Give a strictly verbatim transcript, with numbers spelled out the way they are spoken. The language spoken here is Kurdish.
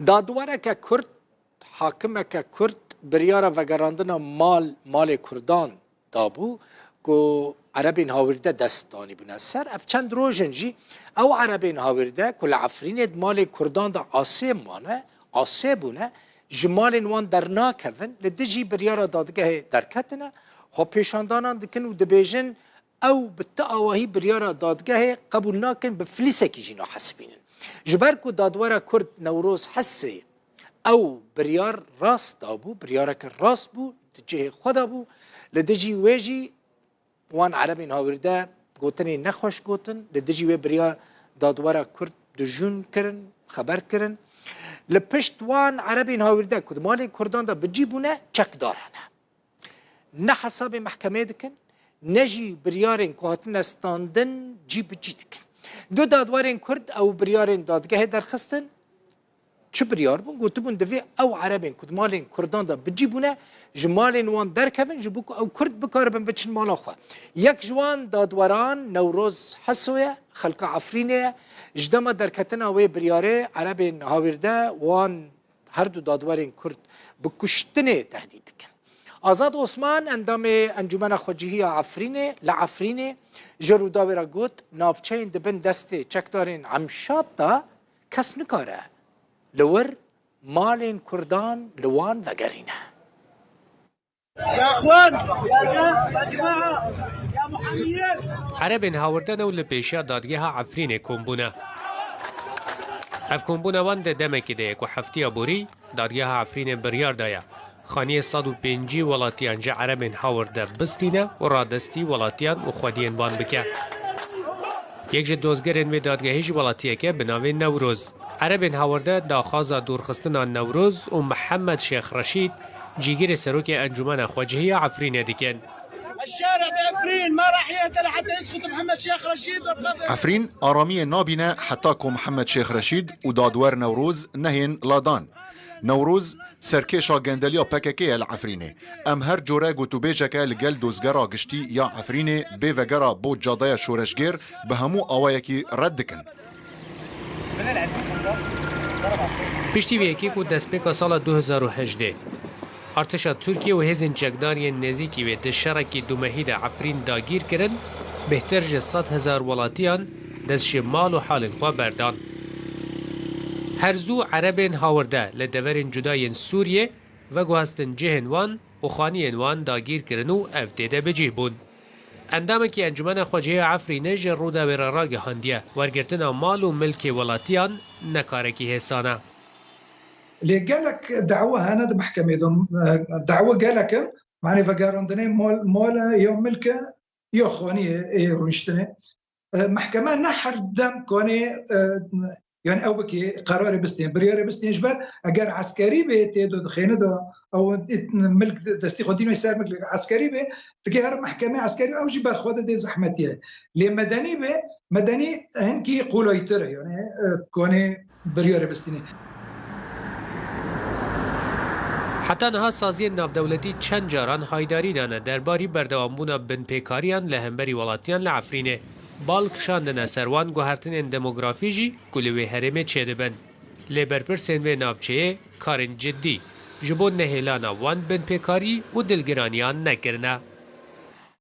Dadwereke Kurd, hakimeke Kurd biryara vegerandina mal, malê Kurdan dabû ku Erebên Hawîrde dest danîbûne ser. Ev çend roj in jî ew Erebên Hawîrde ku li Efrînê di malê Kurdan de asê mane, asê bûne, ji malên wan dernakevin, li dijî biryara dadgehê derketine, xwepêşandanan dikin û dibêjin, ew bi ti awahî biryara dadgehê qebûl nakin, bi filîsekî jî nahesibînin. Ji ber ku dadwera Kurd Newroz Hesê ew biryar rast dabû, biryareke rast bû, di cihê xwe de bû, li dijî wê jî wan Erebên Hawîrde gotinê nexweş gotin, li dijî wê biryar dadwera Kurd dijûn kirin, xeber kirin. Li pişt wan Erebên Hawîrde ku di malên Kurdan de bi cî bûne, çekdar hene. Ne hesabê mehkemê dikin, ne jî biryarên ku hatine standin cî bi cî dikin. Du dadwerên Kurd ew biryarên dadgehê derxistin, çi biryar bûn? Gotibûn, divê ew Erebên ku di malên Kurdan de bi cî bûne, ji malên wan derkevin, ji bo ku ew Kurd bikaribin biçin mala xwe. Yek ji wan dadweran Newroz Heso ye, xelka Efrînê ye. Ji dema derketina wê biryarê Erebên Hawîrde wan her du dadwerên Kurd bi kuştinê tehdît dikin. Azad Osman, endamê Encûmena Xwecihî ya Efrînê, li Efrînê ji Rûdawê re got, navçeyên di bin destê çekdarên Emşat de kes nikare li wir malên Kurdan li wan vegerîne. يا اخوان، يا جماعه، يا محاميين. Erebên Hawirde new li pêşiya dadgeha Efrînê kom bûne. Ev kombûna wan di demekê de ye ku heftiya borî dadgeha Efrînê biryar daye xaniyê sed û pêncî welatiyan ji Erebên Hawirde bistîne û radestî welatiyan û xwediyên wan bike. Yek ji dozgerên wê dadgehê jî welatiyek e bi navê Newroz. Erebên Hawirde daxwaza dûrxistina Newroz û Mihemed Şêx Reşîd, cîgirê serokê Encûmena Xwecihî ya Efrînê dikin. الشارع بعفرين ما راح يهدى لحتى يسقط محمد شيخ رشيد والقاضي. Efrîn aramiyê nabîne heta ku Mihemed Şêx Reşîd û dadwer Newroz nehên ladan. Newroz serkêşa gendeliya P K K ye li Efrînê. Em her cure gotûbêjeke li gel dozgera giştî ya Efrînê bê vegera bo cadeya şoreşgêr bi hemû awayekî red dikin. Piştî vê yekê ku destpêka sala du hezar û hejdeh, artêşa Tirkiye û hêzên çekdar yên nêzîkî wê di şerekî dumehî de Efrîn dagîr kirin, bêhtir ji sed hezar welatiyan dest ji mal û halên xwe berdan. Her zû Erebên Hawirde li deverên cuda yên Sûriyê veguhestin cihên wan û xaniyên wan dagîr kirin û ev tê de bi cih bûn. Endamekî Encûmena Xwecihî ya Efrînê ji Rûdawê re ragihandiye, wergirtina mal û milkê welatiyan ne karekî hêsan e. Lê gelek dawa hene di mehkemê de, dawa gelek in, manê vegerandinê mal, mal e ya milk e ya xaniyê ê rûniştinê. E, mehkeme ne her dem kanê, e, yani ew bikê qerarê bistên, biryarê bistên, ji ber eger eskerî bê tê de dixêne de ew milk destî xwe dînê ser milk eskerî bê, dikê her mehkemê eskerî ew jî berxwe didê zehmetiyê. Lê medenî bê, medenî hinkî qolaytir e, yani, e, kanê biryarê bistînê. Heta niha saziyên navdewletî çend caran haydarî dane derbarî berdewambûna binpêkariyan li hemberî welatiyan li Efrînê. Bal kişandine ser wan guhertinên demografî jî ku li wê herêmê çêdibin. Lê berpirsên wê navçeyê karên cidî ji bo nehêlana wan binpêkarî û dilgiraniyan nekirine.